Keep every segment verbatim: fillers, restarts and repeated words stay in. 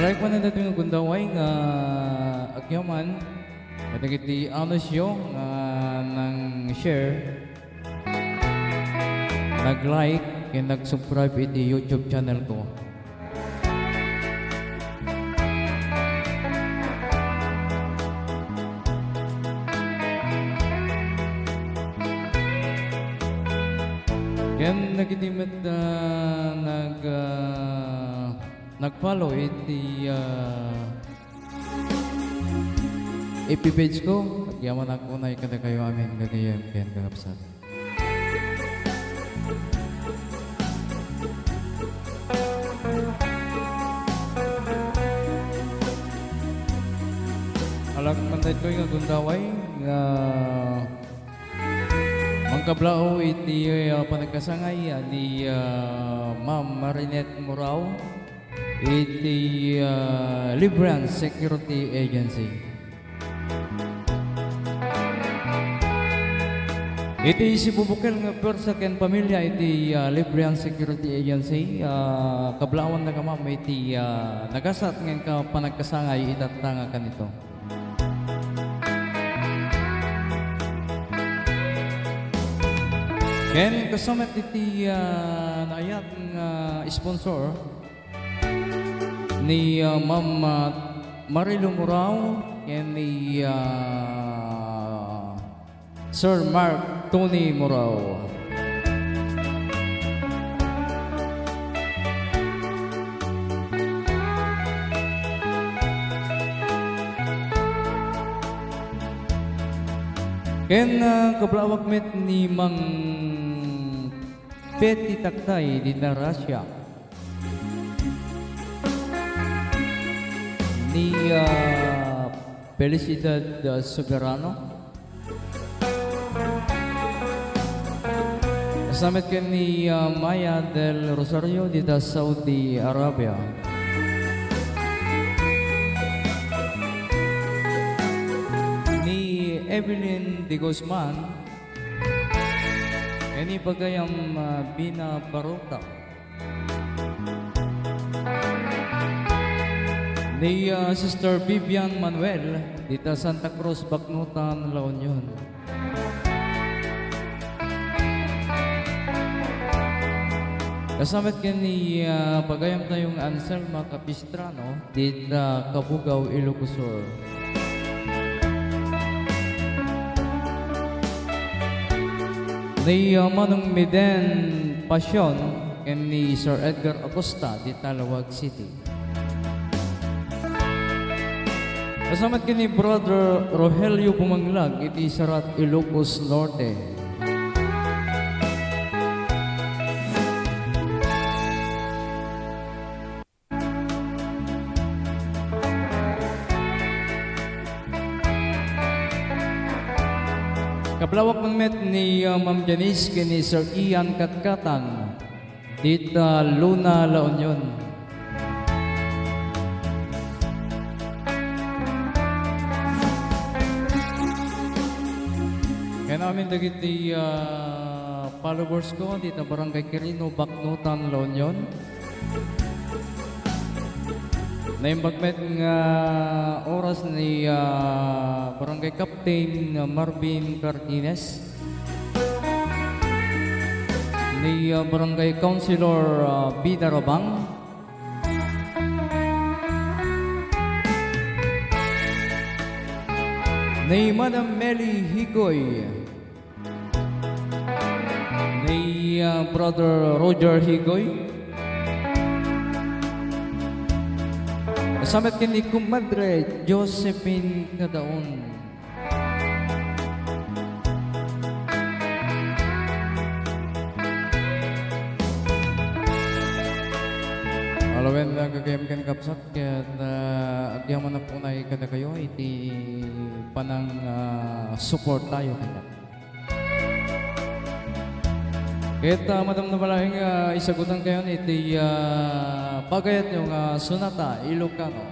Direct man daytoy nga gundaway nga agyaman kadagiti anusyo nga nang-share, nag-like, ken nag-subscribe iti YouTube channel ko. Ken dagiti met, ah, nag, ah, nag-follow iti, ah, F B page ko, agyamanak unay kadakayo amin, gagayyem ken kakabsat. Alak man daytoy nga gundaway nga mangkablaaw iti, ah, panagkasangay ni, ah, Ma'am Marinette Murao iti, ah, Librance Security Agency. Iti sibubukel nga puwersa ken pamilia iti, ah, Librance Security Agency, ah, kablaawanna nga ma'am iti, ah, nagasat nga panagkasangay itatta nga kanito. Ken kasama iti, ah, naayat nga sponsor ni, ah, Ma'am, ah, Marilu Murao ken ni, ah, Sir Mark Tony Murao. Ken, ah, kablaawak met ni Mang Petty Takday dita Russia. Ni, ah, Felicidad, ah, Soberano. Kasama met ken ni, ah, Maya del Rosario dita Saudi Arabia. Ni Evelyn de Guzman, ken ni bagayam, ah, Bina Baruta. Ni, ah, Sister Vivian Manuel, dita Santa Cruz, Baknotan, La Union. Kasama met ken ni, ah, bagayam tayo nga Anselma Capistrano, dita Cabugao, Ilocos Sur. Ni, ah, Manong Miden Pasion ken ni Sir Edgar Acosta, dita Laoag City. Kasama met ken ni Brother Rogelio Bumanglag iti Sarat, Ilocos Norte. Kablawak man met ni, uh, Ma'am Janice ken ni Sir Ian Katkatan. Dita Luna, La Union. Ken amin dagiti, ah, followers ko dita Barangay Quirino, Baknotan, La Union. Naimbag met nga oras ni, ah, Barangay Captain Marvin Cardines. Ni, ah, Barangay Councilor, ah, Bida Rabang. Ni Madam Melly Higoy. Ni, ah, Brother Roger Higoy. Kasama met ken ni Kumadre Josephine Cadaon. Alawen, ah, gagayyem ken kabsat, ket, ah, agyamanak unay kadakayo iti panang, ah, support tayo kanya. Ket, ah, madam na malaing, ah, isagutan kayon iti, ah, pagayatyo nga sonata Ilocano.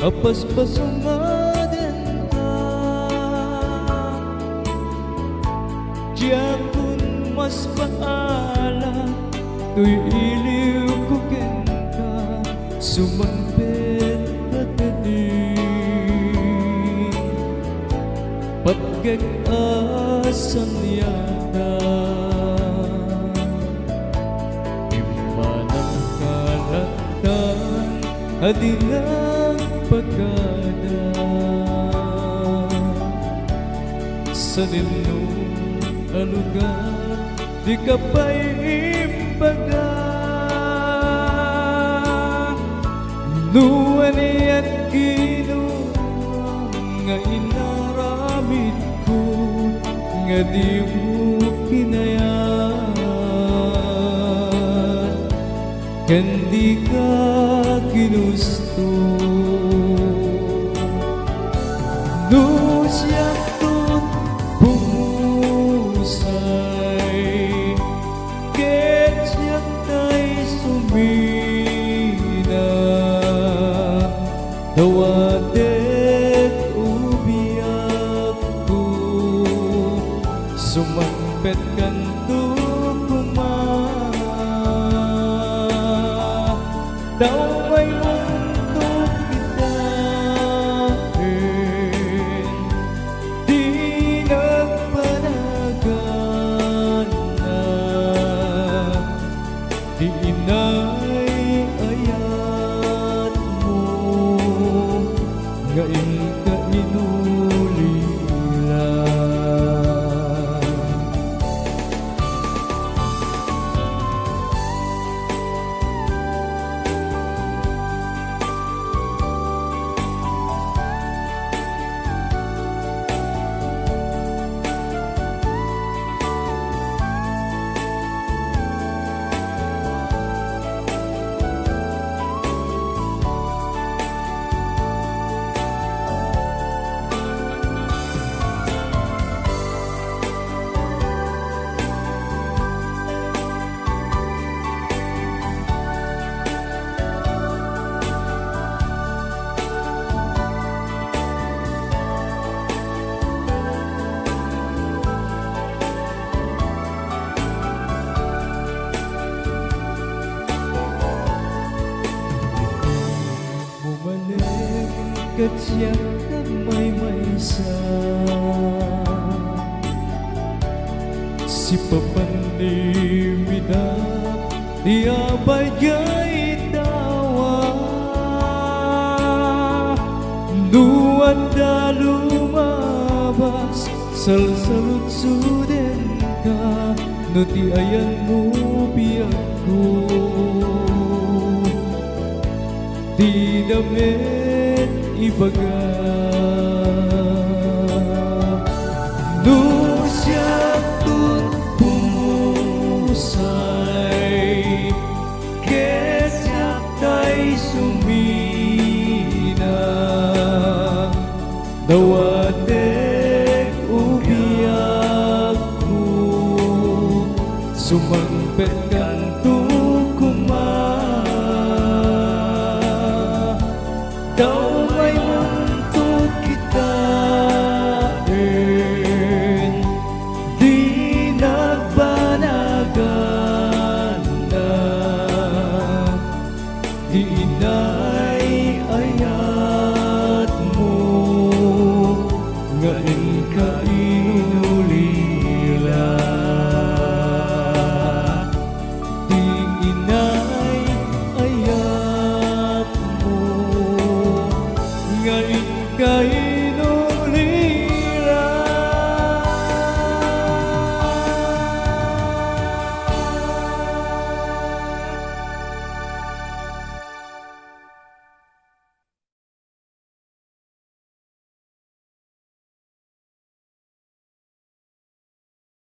Apaspasungadenka, diakon maspaala, toy iliwko kenka, sumangpet ka kadi. Patgek a saniakan, immanang kalatan a di nagpakada. Sanino a lugar dika pay imbaga? No anian Ginoo nga inaramidko nga dimo kinayat, ken dika ginusto. No siakto bumusay, ket siak tay sumina, dawatek o biagko, sumangpetkanto koma. Daw maymonto kita ken di nagpanaganna, ti inay-ayatmo nga inka inulila. Bumalik ket siak nagmaymaysa. Sipapanniwidak ti abay nga idawa. No adda lumabas, salsaludsodenka, no ti ayanmo biagko. Dida met ibaga. No siakto bumusay, ket siak tay sumina, dawatek o biagko, sumangpetkanto koma. Daw